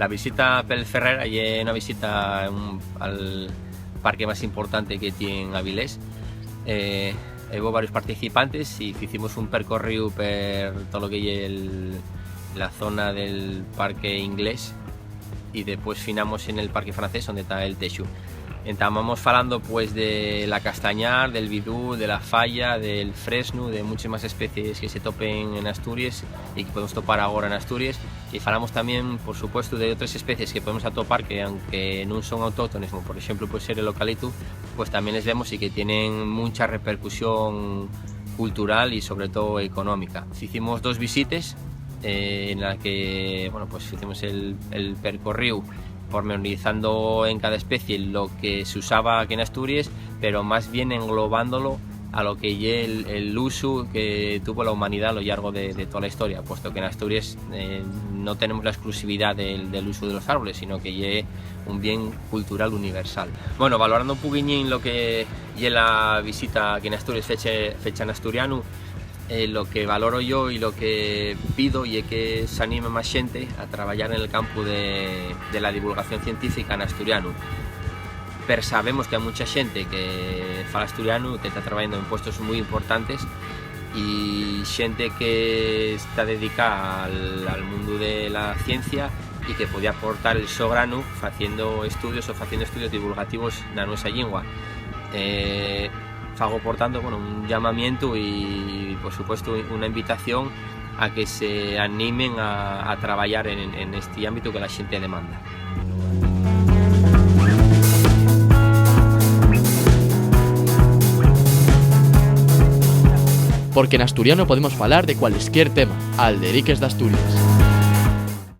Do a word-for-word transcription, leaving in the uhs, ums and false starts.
La visita pel Ferrera ye una visita, un, al parque más importante que tien Avilés. Eh, hubo varios participantes y hicimos un percorriu per todo lo que ye el, la zona del parque inglés, y después finamos en el parque francés, donde está el Techu. Entamamos falando, pues, de la castañar, del bidú, de la falla, del fresnu, de muchas más especies que se topen en Asturias y que podemos topar agora en Asturias. Y falamos también, por supuesto, de otras especies que podemos atopar que, aunque no son autóctones, como por ejemplo puede ser el eucalipto, pues también les vemos y que tienen mucha repercusión cultural y sobre todo económica. Hicimos dos visites, eh, en la que, bueno, pues hicimos el, el percorriu pormenorizando en cada especie lo que se usaba aquí en Asturias, pero más bien englobándolo a lo que ye el, el usu que tuvo la humanidad a lo llargo de, de toda la historia, puesto que en Asturias, eh, no tenemos la exclusividad del, del uso de los árboles, sino que ye un bien cultural universal. Bueno, valorando un poquiñín lo que ye la visita aquí en Asturias, feche-, fecha en asturianu, eh, lo que valoro yo y lo que pido ye que s'anime más xente a trabayar en el campu de, de la divulgación científica en asturianu. Pero sabemos que hay mucha xente que fala asturianu, que está trabayando en puestos muy importantes, y xente que está dedicada al, al mundo de la ciencia y que podía aportar el so granu faciendo estudios o faciendo estudios divulgativos na nuestra lengua. Eh, fago, por tanto, bueno, un llamamiento y, por supuesto, una invitación a que se animen a, a trabayar en, en este ámbito que la xente demanda. Porque n'asturiano podemos falar de cualesquier tema. Alderiques d'Asturias.